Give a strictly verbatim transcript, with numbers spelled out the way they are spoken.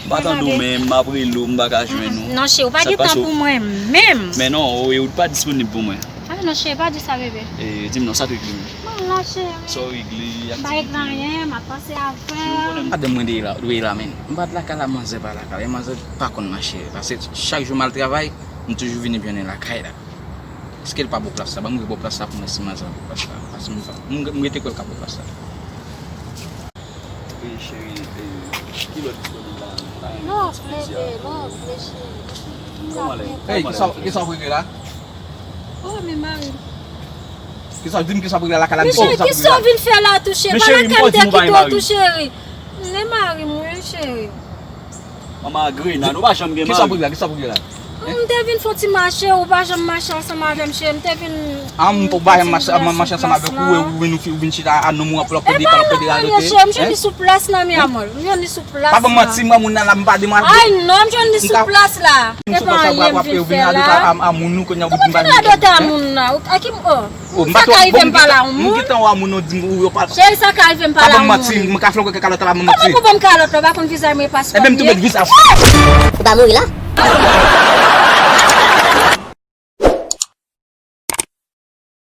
Pa tande w menm, m ap rele w, m pa ka jwenn ou. Non, cheri, ou pa gen tan pou mwen menm. Men non, ou, ou pa disponib pou mwen. Ah non, cheri, pa di sa, bebe. E, di m non, sa te regle menm? Mwen la, cheri. Sa w regle, aktivite? M pa regle anyen, m ap panse avè w. Madanm mwen dwe la, dwe la, men. M pa t lakay la, manzè pa lakay la. E manzè pa konn mache. Paske chak jou m al travay, m toujou vini jwenn li lakay la. Èske l pa bò plas la? Ban m rive bò plas la pou mwen si manzè an bò plas la. Paske m, m, m rete kwè l ka bò plas la. Wi, cheri, e, ki lè w disponib la? M ta renmen fè ti piti a. Love, bebe, love, cheri. Kòman lè? Hey, kisa, kisa w ap regle la? Oh, men mari m. Kisa, di m kisa w ap regle la, lakay la, di m kisa w ap regle la. Men cheri, kisa w vin fè la tou, cheri? Pa lakay m te kite w tou, cheri. Men mari m, wi, cheri. Manman Grenad, ou pa janm gen mari. Kisa w ap regle la? Kisa w ap regle la? M te vin fè yon ti mache, ou pa janm mache ansanm avè m, cheri. M te vin. Ah, m pa janm mache, mache ansanm avèk ou, e ou vin, ou vin chita a nonm ou ap plòpede, plòpede radote. E pa anyen, cheri, m jwenn li sou plas la, mi amor. M jwenn li sou plas la. Pa ban m manti, m wè moun nan la, m pa demwazel. Ay non, m jwenn li sou plas la. E pa anyen m vin fè la. A moun nou kounye a ou di m pa. Kòman vin radote a moun nan? A ki, oh. Sa ka rive m pale a yon moun? M gentan wè moun nan di m ou yo pa. Cheri, sa ka rive m pale a yon moun? Pa ban m manti, m ka fè w kalòt la, pa ban m manti. Kòman pou ban m kalòt la, ou pa konn vizaj mwen e paspò m ye? Ebyen m tou met vizaj. Ou pa mouri la?